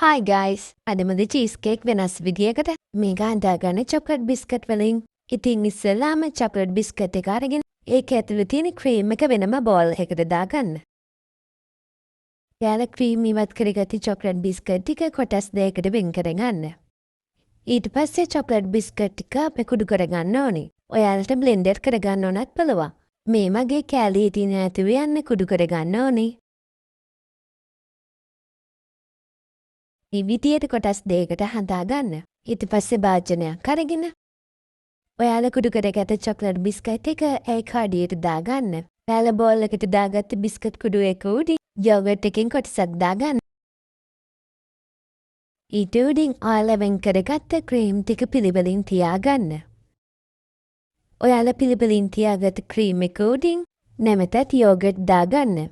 Hi guys, අද මද cheese cake වෙනස් විදියකට. මේක හදාගන්නේ චොක්ලට් බිස්කට් වලින්. ඉතින් ඉස්සෙල්ලාම චොක්ලට් බිස්කට් එක අරගෙන ඒක ඇතුලේ තියෙන ක්‍රීම් එක වෙනම බෝල් එකකට දාගන්න. ඔයාලා ක්‍රීම් ඉවත් කරගත්ත චොක්ලට් බිස්කට් ටික කොටස් දෙකකට වෙන් කරගන්න. ඊට පස්සේ චොක්ලට් බිස්කට් ටික අපි කුඩු කරගන්න ඕනේ. ඔයාලට බ්ලෙන්ඩර් කරගන්න ඕනත් පුළුවන්. මේ මගේ කෑලි හිටියේ නැතුව යන්න කුඩු කරගන්න ඕනේ. මේ විදියට කොටස් දෙකකට හදාගන්න. ඊට පස්සේ භාජනයක් අරගෙන ඔයාලා කුඩු කරගත්ත චොක්ලට් බිස්කට් එක ඒක අඩියට දාගන්න. ඔයාලා බෝල් එකට දාගත්ත බිස්කට් කුඩු එක උඩින් යෝගට් එකෙන් කොටසක් දාගන්න. ඊට උඩින් ඔයාලා වෙන් කරගත්ත ක්‍රීම් ටික පිළිවෙලින් තියාගන්න. ඔයාලා පිළිවෙලින් තියාගත්ත ක්‍රීම් එක උඩින් නැවතත් යෝගට් දාගන්න.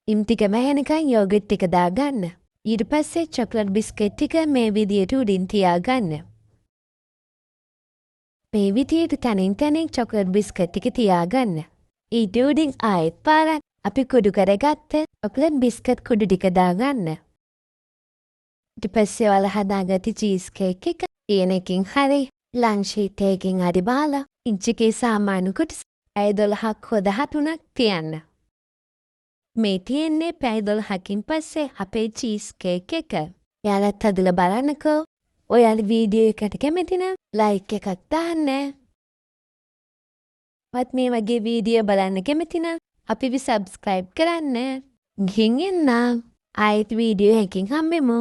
ක්‍රීම් ටික වැහෙනකන් යෝගට් ටික දාගන්න. ඊට පස්සේ චොක්ලට් බිස්කට් ටික මේ විදියට උඩින් තියාගන්න. මේ විදියට තැනින් තැනින් චොක්ලට් බිස්කට් ටික තියාගන්න. ඊට උඩින් ආයෙත් පාරක් අපි කුඩු කරගත්ත චොක්ලට් බිස්කට් කුඩු ටික දාගන්න. ඊට පස්සේ ඔයාලා හදාගත්ත චීස් කේක් එක තියෙන එකකින් හරි ලන්ච් ෂීට් එකකින් හරි බාලා ඉංච් එකේ සාමාන්‍ය කොටස පැය 12ක් හෝ 13ක් තියන්න. මේ තියෙන්නේ පැය 12කින් පස්සේ අපේ චීස් කේක් එක. ඔයාලත් හදලා බලන්නකෝ. ඔයාලා වීඩියෝ එකට කැමති නම් ලයික් එකක් දාන්න. තවත් මේ වගේ වීඩියෝ බලන්න කැමති නම් අපිව සබ්ස්ක්‍රයිබ් කරන්න. ගිහින් එන්නම්. ආයෙත් වීඩියෝ එකකින් හම්බෙමු.